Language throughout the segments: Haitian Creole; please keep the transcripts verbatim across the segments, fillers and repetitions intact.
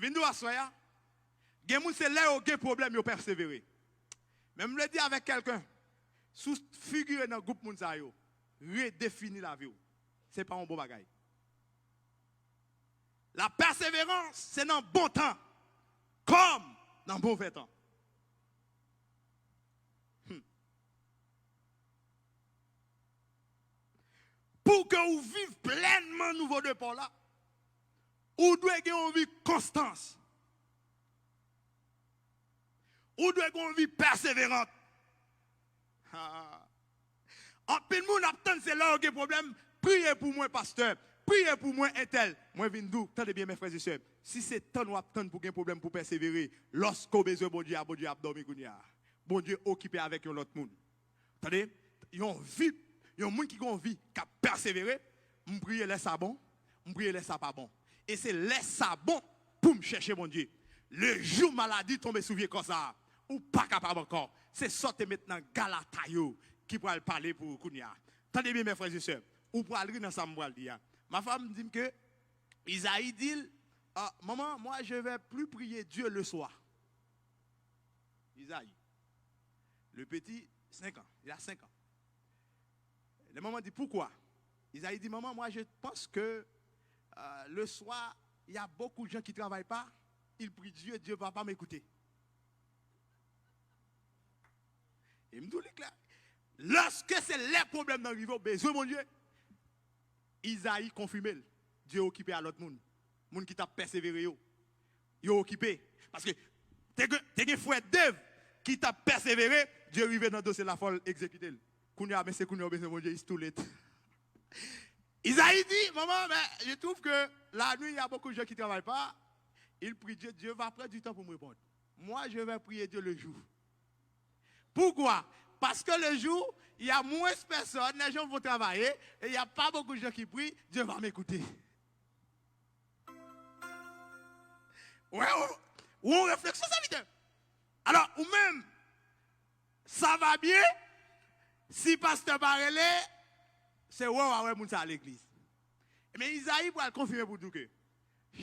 Vin di w aswè a, gen moun se lè yo gen pwoblèm yo pèsevere. Men m vle di avèk kèlken, si w figire nan gwoup moun sa yo, redefini lavi w. Se pa yon bon bagay. La pèseverans, se nan bon tan, kòm nan movè tan. Hmm. Pou ke ou viv plènman nouvo depò la, ou dwe gen yon vi konstans. Ou dwe gen yon vi pèseverant. Ha. Anpil moun ap tann se lè yo gen pwoblèm, priye pou mwen pastè, priye pou mwen entèl. Mwen vin di w, tande byen men frè e sè, si se tann w ap tann pou gen pwoblèm pou pèsevere, lòske w bezwen Bondye a, Bondye ap dòmi kounye a. Bondye okipe avèk yon lòt moun. Tande, yon vi, yon moun ki gen yon vi k ap pèsevere, m priye lè sa bon, m priye lè sa pa bon. E se lè sa bon pou m chèche Bondye. Le jou maladi tonbe sou vye kò sa a, ou pa kapab ankò. Se sa w te met nan galata yo ki pral pale pou ou kounye a. Tande byen, men frè e sè, ou pral ri nan sa m pral di a. Ma fanm di m ke Izayi di l, ah, maman, moi, je vais plus prier Dieu le soir. Izayi. Le petit, cinq ans. Il a cinq ans. Le maman dit, pourquoi? Izayi di, maman, moi, je pense que euh, le soir, il y a beaucoup de gens qui ne travaillent pas. Ils prient Dieu, Dieu ne va pas m'écouter. E m di w li klè. Lòske se lè pwoblèm nan rive, w bezwen Bondye. Izayi konfime l. Dye okipe a lòt moun. Moun ki t ap pèsevere yo. Yo okipe. Paske te gen, te gen frè Dev ki t ap pèsevere, Dye rive nan dosye l la, fò l egzekite l. Kounye a, men se kounye a w bezwen Bondye, it's too late. Izayi di, maman, mais je trouve que la nuit, il y a beaucoup de gens qui ne travaillent pas. Ils prient Dieu, Dieu va prendre du temps pour me répondre. Moi, je vais prier Dieu le jour. Pourquoi? Parce que le jour, il y a moins de personnes, les gens vont travailler, et il n'y a pas beaucoup de gens qui prient, Dieu va m'écouter. Wè, ou, ou refleksyon, sèvitè. Alò, ou menm, sa va byen, si pastè pa rele, se wè w a wè moun sa a legliz. Men Izayi pral konfime pou di w ke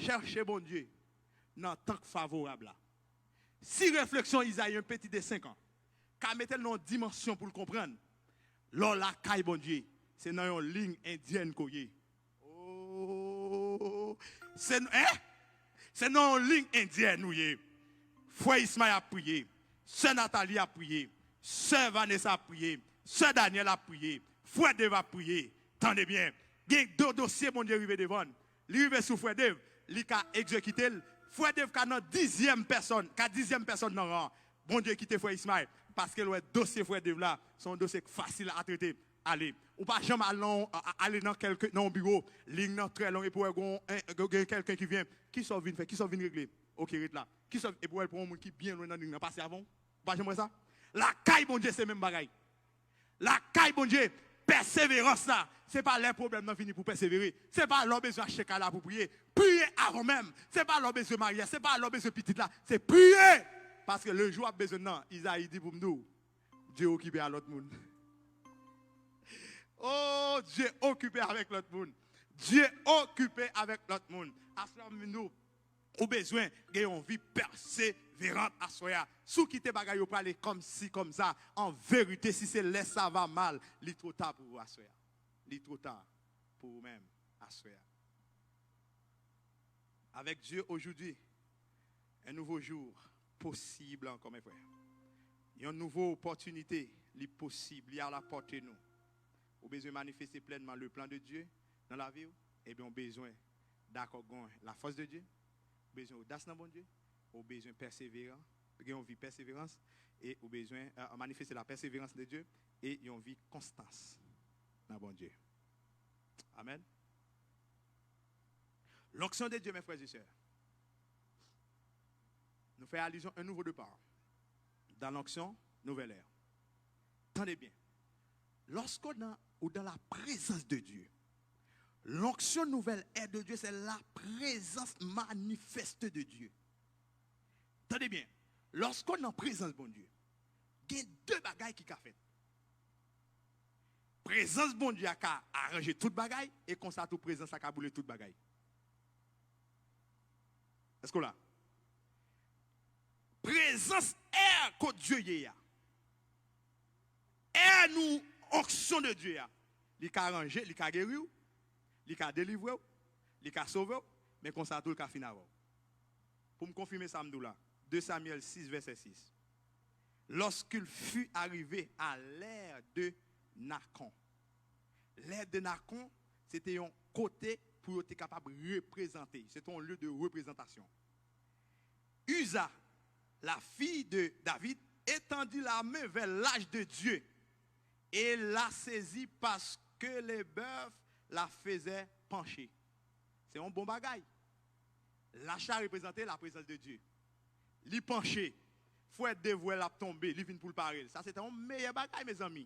chèche Bondye nan tan k favorab la. Si refleksyon Izayi, yon piti de senk an, ka mete l nan yon dimansyon pou l konprann, lè w lakay Bondye, se nan yon liy endyèn ke w ye. Oh, se, hein? Se nan yon liy endyèn ou ye. Frè Ismaël ap priye. Sè Nathalie ap priye. Sè Vanessa ap priye. Sè Daniel ap priye. Frè Dave ap priye. Tande byen. Gen do, dosye Bondye rive devan l. Li rive sou frè Dave. Li ka egzekite l. Frè Dave ka nan dizyèm pèsòn, ka dizyèm pèsòn nan ran. Bondye kite frè Ismaël. Paske l wè dosye frè Dave la, se yon dosye k fasil a trete. Ale. Ou pa janm al nan, a, a, ale nan kèlke, nan yon biwo, liy nan trè long, epi w wè gon, en, gen, gen kèlken ki vyen. Kisa w vin fè? Kisa w vin regle? Oke, ret la. Kisa w, epi w wè l pran yon moun ki byen lwen nan liy nan, pase avan w. Ou pa janm wè sa? Lakay Bondye, se menm bagay. Lakay Bondye, pèseverans la, se pa lè pwoblèm nan vini pou pèsevere. Se pa lè w bezwen achte kay la pou priye. Priye avan menm. Se pa lè w bezwen maryaj, se pa lè w bezwen pitit la. Se priye. Paske le jou w ap bezwen l nan, Izayi di pou m di w, Dye okipe a lòt moun. Oh, Dye okipe avèk lòt moun. Dye okipe avèk lòt moun. Aswè a m vin di w, ou bezwen gen yon vi pèseverant aswè a. Si w kite bagay yo prale kòmsi kòmsa, an verite, si se lè sa va mal, li two ta pou ou aswè a. Li two ta pou ou menm aswè a. Avec Dieu aujourd'hui, un nouveau jour possible encore, mes frères. Yon nouvo opòtinite, li posib, li a la pòte nou. Ou bezwen manifeste plènman le plan de Dieu nan lavi w, ebyen, ou bezwen dakò gen la force de Dieu, ou bezwen odas nan Bondye, ou bezwen pèseveran, gen yon vi pèseverans, e ou bezwen, euh, manifeste la persévérance de Dieu, e yon vi konstans nan Bondye. Amen. L'onction de Dieu, mes frères et sœurs. Nou fè alizyon un nouveau départ dans l'onction nouvelle ère. Tande byen. Lorsqu'on a, ou dans la présence de Dieu, l'onction nouvelle ère de Dieu, c'est la présence manifeste de Dieu. Tande byen. Lorsqu'on a nan prezans Bondye, gen de bagay ki ka fèt. Prezans Bondye a ka aranje tout bagay, e konsa tou prezans la ka boule tout bagay. Èske w la? Prezans, è kote Dye ye a. È nou, onction de Dieu a. Li ka ranje, li ka geri w, li ka delivre w, li ka sove w, men konsa tou li ka fini avè w. Pou m konfime sa m di w la, deux Samuel six, verset six. Lorsqu'il fut arrivé à l'ère de Nacon. L'ère de Nacon, se te yon kote pou yo te kapab reprezante. Se te yon lye de reprezantasyon. Uza, la fille de David, étendit la main vers l'arche de Dieu et la saisit parce que les bœufs la faisaient pencher. Se yon bon bagay. Lach la reprezante la prezans de Dye. Li panche, fwèt de vwèl ap tonbe, li vin pou l pare l. Sa se te yon meyè bagay, mezanmi.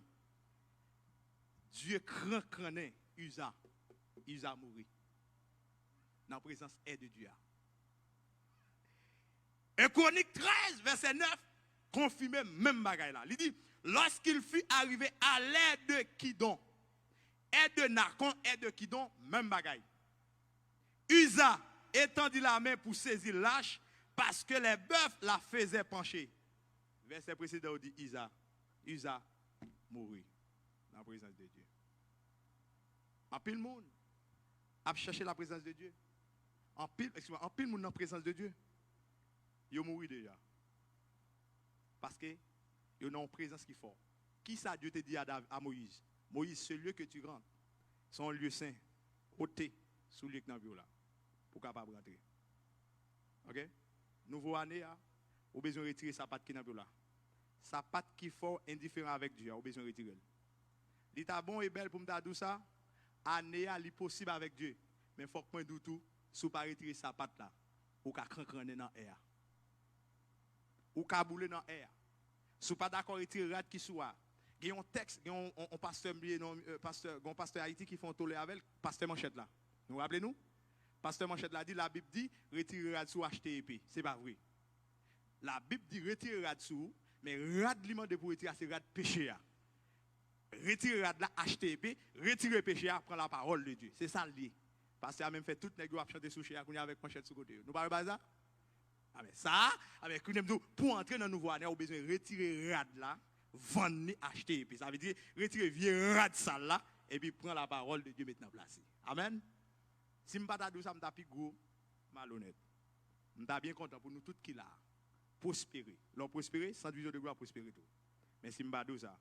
Dye krankrannen Uza. Uza mouri nan prezans è de Dye a. En Kronik trèz, vèsè nèf, konfime menm bagay la. Li di, lorsqu'il fut arrivé à l'ère de Kidon, è de Nakon, è de Kidon, menm bagay. Uza étendit la main pour saisir l'arche, parce que les bœufs la faisaient pencher. Vèsè presedan yo di Iza, Uza mouri nan prezans de Dye. Anpil moun ap chèche la prezans de Dye. Anpil, excuse-moi, anpil moun nan prezans de Dye, yo mouri deja. Paske yo nan yon prezans ki fò. Kisa Dye te di a, Dav- a Moyiz? Moyiz, ce lieu que tu rentres, se yon lye sen, ote sou lye k nan pye w la, pou w kapab rantre. Ok? Nouvo ane a, ou bezwen retire sapat ki nan pye w la. Sapat ki fè w endiferan avèk Dye a, ou bezwen retire l. Li ta bon e bèl pou m ta di w sa, ane a, li posib avèk Dye. Men fòk mwen di w tou, si w pa retire sapat la, ou ka krankrannen nan è a. Ou ka boule nan è a. Si w pa dakò, retire rad ki sou a. Gen yon tèks, gen yon, yon, yon pastè, m bliye non, euh, pastè, gen yon pastè Ayiti ki fè yon tole avè l, pastè Manchèt la. Nou raple nou? Pastè Manchèt la di, Labib di, retire rad sou, achte epe. Se pa vre. Labib di, retire rad sou, men rad li mande pou retire a, se rad peche a. Retire rad la, achte epe, retire peche a, pran la parole de Dieu. Se sa l ye. Pastè a menm fè tout nèg yo ap chante sou chè a kounye a avèk manchèt sou kote yo. Nou pa wè bagay sa? Amen. Sa, amen, kounye a m di w, pou antre nan nouvo ane a, ou bezwen retire rad la, vann li, achte epe. Sa vle di, retire vye rad sal la, epi pran la parole de Dieu met nan plas li. Amen. Si m pa ta di w sa, m ta pi gwo malonèt. M ta byen kontan pou nou tout ki la a pwospere. Lè w pwospere, sant vizyon de glwa pwospere tou. Men si m pa di w sa,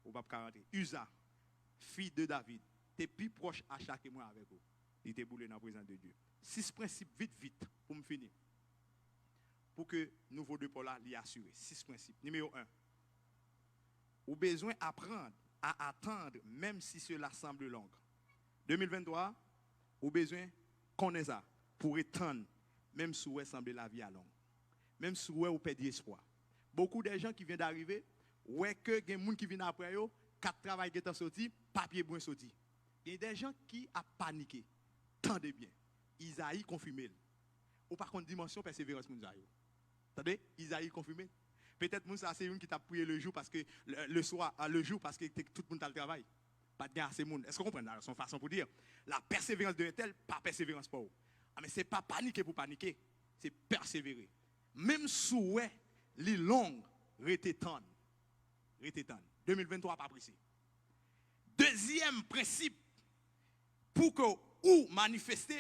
ou p ap ka rantre. Uza, fi de David, te pi pwòch a chak mwen avèk ou. Li te boule nan prezans de Dye. Sis prensip vit vit pou m fini. Pou ke nouvo depa w la li asire. Sis prensip. Nimewo en. Ou bezwen aprann a atann menm si sela sanble long. De mil venntwa, ou bezwen konnen sa pou w ret tann menm si w wè sanble lavi a long. Menm si w wè ou pèdi espwa. Bokou de jan ki vyen d'arive wè ke gen moun ki vin apre yo, kat travay gentan soti, papye bwen soti. Gen de jan ki ap panike. Tande byen. Izayi konfime l. Ou pa konn dimansyon pèseverans moun sa yo. Tande, Izayi konfime. Petèt moun sa se youn ki t ap priye le jou paske le, le swa, a, le jou paske te, tout moun t al travay. Pa t gen ase moun. Èske w konprann? Se yon fason pou di la pèseverans de entèl pa pèseverans pa w. A, men se pa panike pou panike, se pèsevere. Menm si w wè li long, rete tann. Rete tann. De mil venntwa pa prese. Dezyèm prensip, pou ke ou manifeste,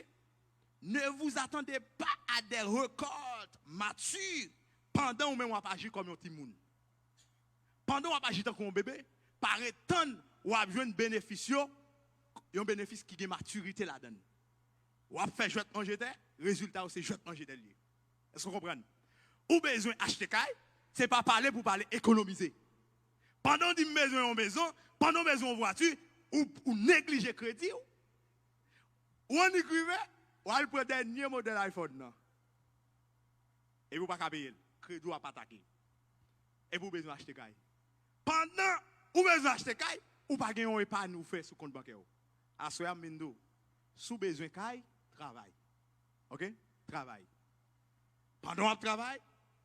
ne vous attendez pas à des récoltes matures pandan ou menm w ap aji kòm yon timoun. Pandan w ap aji tankou yon bebe, pa ret tann w ap jwenn benefis yo, yon benefis ki gen matirite ladan l. W ap fè jwèt manje tè, rezilta yo se jwèt manje tè l ye. Èske w konprann? Ou bezwen achte kay, se pa pale pou pale ekonomize. Pandan w di m bezwen yon mezon, pandan w bezwen yon vwati, ou, ou neglije kredi w. Ou annik rive, w al pran dènye modèl iPhone nan. Epi w pa ka peye l. Kredi w ap atake. Epi w bezwen achte kay. Pandan ou bezwen achte kay, ou pa gen yon eparn ou fè sou kont bankè w. Aswè a m vin di w, si w bezwen kay, travay. Ok? Travay. Pandan w ap travay,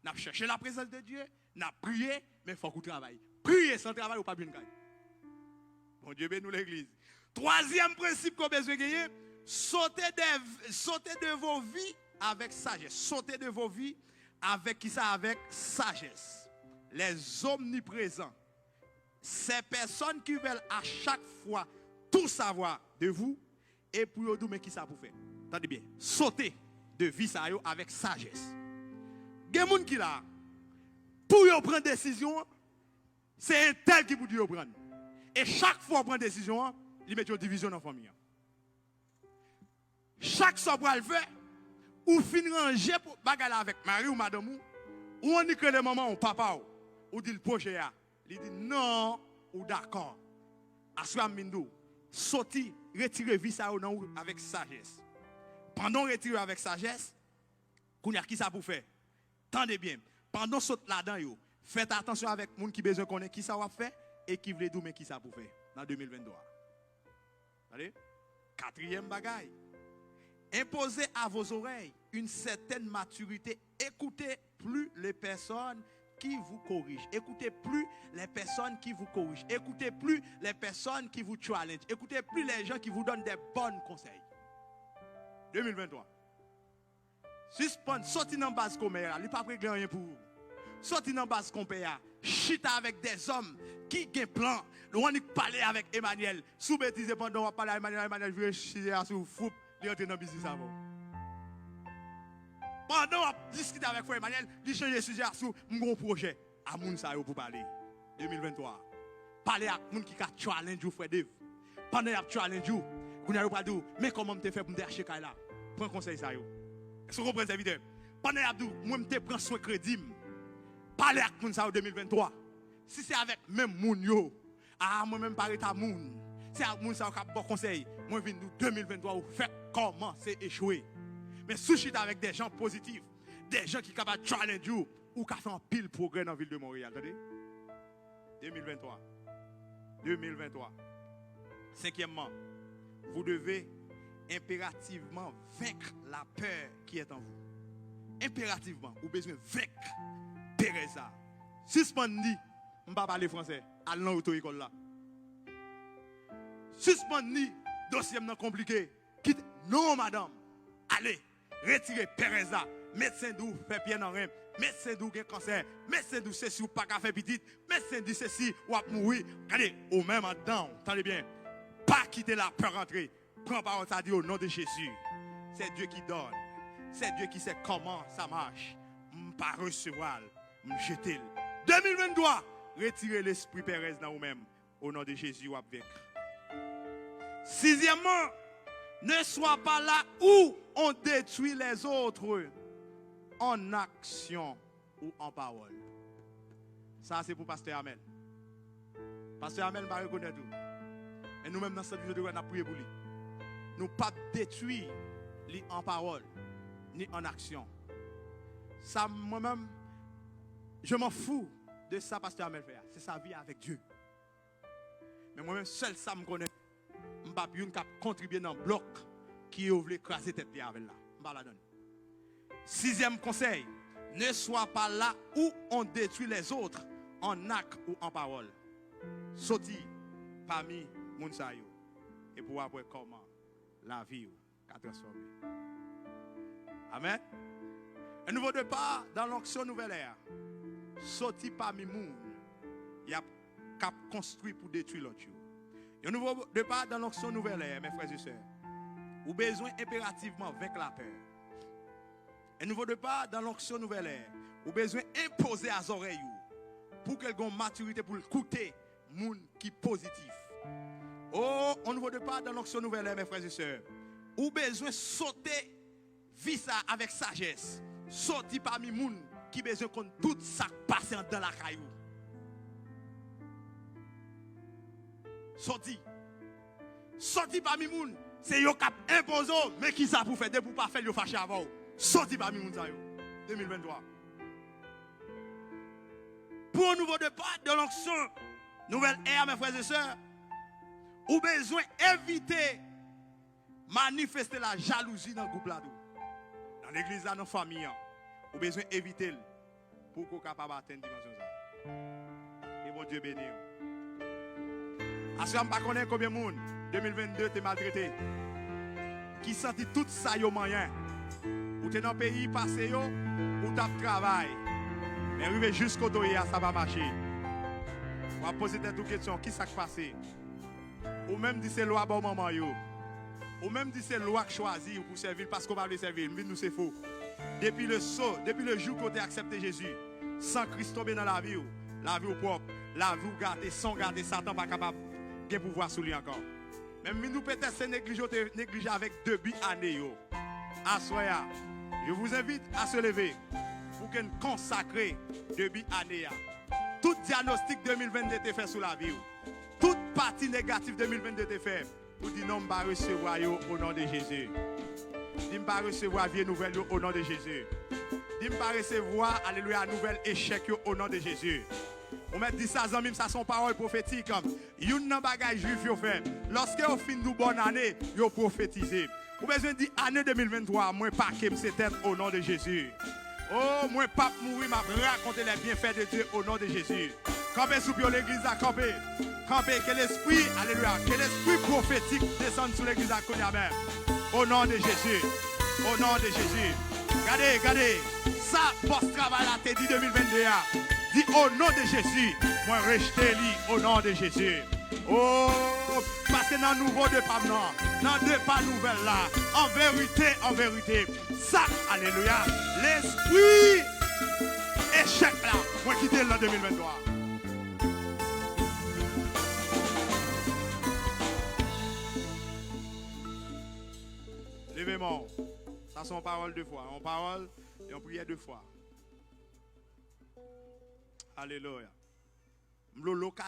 n ap chèche la prezans de Dye, n ap priye, men fòk ou travay. Priye san travay, ou p ap jwenn kay. Bondye beni w, legliz. Twazyèm prensip ke w bezwen genyen, sauter de, sauter de vos vies avec sagesse. Sauter de vos vies Avec qui ça? Avec sagesse. Les omniprésents. Ces personnes qui veulent à chaque fois tout savoir de vous et pour yo di w men ki sa pou fè. Tande byen. Sote de vi sa yo avec sagesse. Gen moun ki la, pou yo pran desizyon, se entèl ki pou di yo pran. E chak fwa w pran desizyon an, li mete yon divizyon nan fanmi an. Chak sa w pral fè, ou fin ranje pou bagay la avèk mari w, madanm ou, ou annik rele manman w, papa w, ou di l pwojè a. Li di non, ou dakò. Aswè a m vin di w, soti, retire vi sa yo nan ou avèk sajès. Pandan w retire yo avèk sajès, kounye a ki sa pou fè? Tande byen. Pandan w sot ladan yo, fèt atansyon avèk moun ki bezwen konnen ki sa w ap fè e ki vle di w men ki sa pou fè nan de mil venntwa. Tande? Quatrième bagay. Imposez à vos oreilles une certaine maturité. Écoutez plus les personnes qui vous corrigent. Écoutez plus les personnes qui vous corrigent. Écoutez plus les personnes qui vous challenge. Écoutez plus les gens qui vous donnent des bons conseils. De mil venntwa. Sispann soti nan baz kòmè a, li p ap regle anyen pou ou. Soti nan baz kòmè a, chita avèk dèzòm ki gen plan. Ou annik pale avèk Emmanuel. Si w betize pandan w ap pale a Emmanuel, Emmanuel vire chita sou foup, li antre nan biznis avè w. Pandan w ap diskite avèk frè Emmanuel, li chanje sijè a sou m gen yon pwojè. A moun sa yo pou pale. De mil venntwa. Pale ak moun ki ka challenge ou, frè Dave. Pandan y ap challenge ou, kounye a yo pral di w, men kòman m te fè pou m te achte kay la. Pran konsèy sa yo. Èske w konprann, sèvitè? Pandan y ap di w, mwen m te pran swen kredi m. Pale ak moun sa yo de mil venntwa. Si se avèk menm moun yo, a mwen menm pa ret a moun. Se ak moun sa yo k ap ba w konsèy. Mwen vin di w de mil venntwa ou fèk kòmanse echwe. Men si w chita avèk de jan pozitif, de jan ki kapab challenge ou, ou ka fè anpil pwogrè nan vil de Monreyal, tande? De mil venntwa. De mil venntwa. Cinquièmement, vous devez impérativement vaincre la peur qui est en vous. Enperativman, ou bezwen venk perèz sa. Sispann di, m pa pale fransè, al nan oto ekòl la. Sispann di, dosye m nan konplike, kite, non madanm, ale. Retire perèz la. Medsen di w fè pyè nan ren. Medsen di w gen kansè. Medsen di w sesi ou pa ka fè pitit. Medsen di sesi w ap mouri. Gade, ou menm anndan w. Tande byen. Pa kite lapè rantre. Pran pawòl sa di, au nom de Jésus. C'est Dieu qui donne. C'est Dieu qui sait comment ça marche. M pa resevwa l. M jete l. De mil venntwa, retire lespri perèz nan ou menm. Au nom de Jésus, w ap venk. Sizyèmman, ne sois pas là où on détruit les autres en action ou en parole. Sa se pou pastè Amèl. Pastè Amèl, m pa rekonèt ou. Men nou menm nan sant Vision de Gloire, n ap priye pou li. Nou p ap detwi li an pawòl, ni an aksyon. Sa mwen menm, je m'en fous de sa pastè Amèl fè a. C'est sa vie avec Dieu. Men mwen menm, sèl sa m konnen, m p ap youn k ap kontribye nan blòk ki yo vle kraze tèt li avè l la. M pa ladan l. Sizyèm konsèy, ne sois pas là où on détruit les autres en acte ou en parole. Soti pami moun sa yo, epi w ap wè kòman lavi w ka transfòme. Amen. Un nouveau départ dans l'onction nouvelle ère. Soti pami moun y ap, k ap konstwi pou detwi lòt yo. Un nouveau départ dans l'onction nouvelle ère, mes frères et sœurs. Ou bezwen enperativman venk lapè. Un nouveau départ dans l'onction nouvelle ère. Ou bezwen enpoze a zòrèy ou pou ke l gen yon matirite pou l koute moun ki pozitif. Oh, un nouveau départ dans l'onction nouvelle ère, mes frères et sœurs. Ou bezwen sote vi sa avèk sajès. Soti pami moun ki bezwen konn tout sa k pase anndan lakay ou. Soti. Soti pami moun, se yo k ap enpoze w, men ki sa pou fè, depi w pa fè l, yo fache avè w. Soti pami moun sa yo. De mil venntwa. Pour un nouveau départ dans l'onction nouvelle ère, mes frères et sœurs, ou bezwen evite manifeste lajalouzi nan gwoup la tou. Nan legliz la, nan fanmi an, ou bezwen evite l pou ke w kapab atenn dimansyon sa a. Ke Bondye beni w. Aswè a, m pa konnen konbyen moun de mil vennde te maltrete, ki santi tout sa yo manyen. Ou te nan peyi pase yo, ou t ap travay. Men rive jis kote w ye a, sa pa mache. W ap poze tèt ou kesyon, ki sa k pase? Ou menm di se lwa bò manman yo. Ou menm di se lwa k chwazi w pou sèvi l paske w pa vle sèvi l. M vin di w se fo. Depi le so, depi le jou ke w te aksepte Jezi, san Kris tonbe nan lavi w, lavi w pwòp, lavi w gate, san w gate, Satan pa kapab gen pouvwa sou li ankò. Men m vin di w petèt se neglije w te neglije avèk debi ane yo. Aswè a, je vous invite à se lever pou ke n konsakre debi ane a. Tout dyanostik de mil venn de te fè sou lavi w, tout pati negatif de mil venn de te fè, ou di non, m pa resevwa yo o non de Jezi. Di m pa resevwa vye nouvèl yo o non de Jezi. Di m pa resevwa, alelouya, nouvèl echèk yo o non de Jezi. Ou mèt di sa, zanmi m, sa se yon pawòl pwofetik. Youn nan bagay Jwif yo fè, lòske yo fin di w bòn ane, yo pwofetize. Ou bezwen di ane de mil venntwa, mwen pake m se tèt o non de Jezi. O, mwen p ap mouri, m ap rakonte les bienfaits de Dieu o non de Jezi. Kanpe sou pye w, legliz la, kanpe. Kanpe, ke lespri, alelouya, ke lespri pwofetik desann sou legliz la kounye a menm. O non de Jezi. O non de Jezi. Gade, gade. Sa bòs travay la te di de mil venn de a. Di o non de Jezi, mwen rejte li o non de Jezi. O, pase nan nouvo depa m nan, nan depa nouvèl la. An verite, an verite, sa, alelouya, lespri echèk la, mwen kite l nan de mil venntwa. Leve men w. Sa se yon pawòl de fwa. Yon pawòl, yon priyè de fwa. Alelouya. M vle w lokal